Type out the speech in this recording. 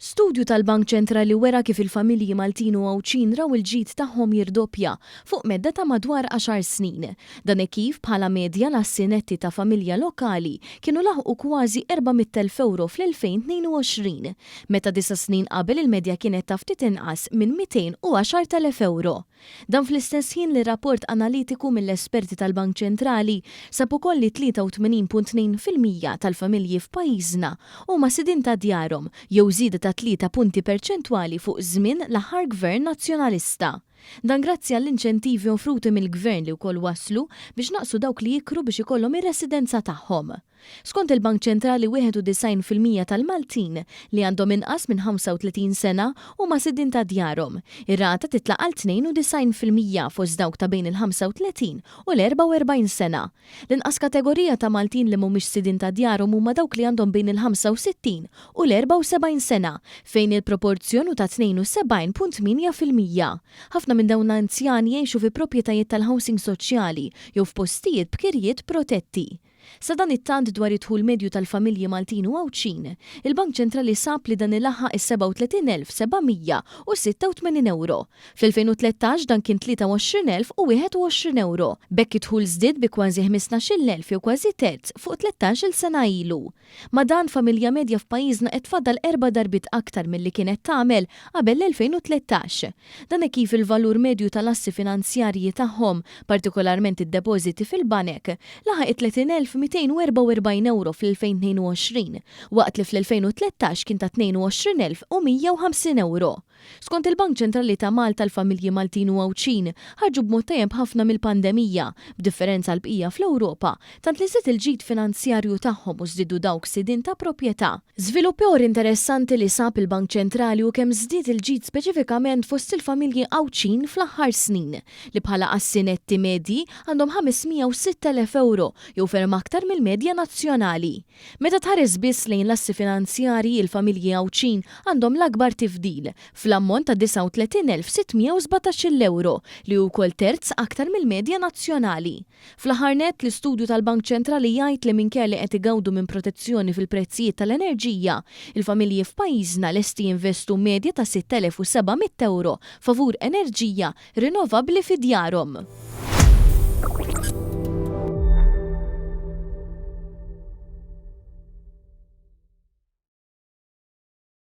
Studju tal-Bank Ċentrali wera kif il-familji Maltin u Għawdxin raw il-ġid tagħhom jirdoppja fuq medda ta' madwar għaxar snin. Dan hekk kif bħala medja l-assi netti ta' familja lokali kienu laħqu kważi 400,000 ewro fl-2022, meta disa' snin qabel il-medja kienet ta' ftit inqas minn 210,000 ewro. Dan fl-istess ħin li rapport analitiku mill-esperti tal-Bank Ċentrali sab ukoll li 83.2% tal-familji f'pajjiżna huma sidien ta' djarhom, jew żieda ta' tlieta punti perċentwali fuq żmien l-aħħar Gvern Nazzjonalista. Dan grazzi għall-inċentivi offruti mill-Gvern li wkoll wasslu biex naqsu dawk li jikru biex ikollhom ir-residenza tagħhom. Skont il-Bank Ċentrali 91% tal-Maltin li għandhom inqas minn 35 sena huma sidien ta' djarhom. Ir-rata titla' għal 92% fost dawk ta' bejn il-35 u l-44 sena. L-inqas kategorija ta' Maltin li mhumiex sidien ta' djarhom huma dawk li għandhom bejn il-65 u l-74 sena, fejn il-proporzjon hu ta' 72.8%. Ħafna minn dawn l-anzjani jgħixu fi proprjetajiet tal-housing soċjali jew f'postijiet b'kirjiet protetti. Sadanittant dwar id-dħul medju tal-familji Maltin u Għawdxin, il-Bank Ċentrali sab li dan ilaħħaq is-37,786 ewro. Fl-2013 dan kien 23,021 ewro. B'hekk id-dħul żdied bi kważi ħmistax-il elf jew kważi terz fuq tlettax-il sena ilu. Ma' dan, familja medja f'pajjiżna qed tfaddal erba' darbiet aktar milli kienet tagħmel qabel l-2013. Dan hekk kif il-valur medju tal-assi finanzjarji tagħhom, partikolarment id-depożiti fil-banek, laħaq it-30,244 ewro fl-2022, waqt li fl-2013 kien ta' 22,150 ewro. Skont il-Bank Ċentrali ta' Malta l-familji Maltin u Għawdxin ħarġu b'mod tajjeb ħafna mill-pandemija, b'differenza għall-bqija fl-Ewropa, tant li żdied il-ġid finanzjarju tagħhom u żdiedu dawk sidien ta' proprjetà. Żvilupp ieħor interessanti li sab il-Bank Ċentrali hu kemm żdied il-ġid speċifikament fost il-familji Għawdxin fl-aħħar snin, li bħala assi netti medji għandhom 506,000 ewro jew ferm aktar mill-medja nazzjonali. Meta tħares biss lejn l-assi finanzjarji, il-familji Għawdxin għandhom l-akbar tifdil, fl-ammont ta' 39,617-il ewro, li hu wkoll terz aktar mill-medja nazzjonali. Fl-aħħar nett, l-istudju tal-Bank Ċentrali jgħid li minkejja li qed igawdu minn protezzjoni fil-prezzijiet tal-enerġija, il-familji f'pajjiżna lesti jinvestu medja ta' 6,700 ewro favur enerġija rinnovabbli fi djarhom.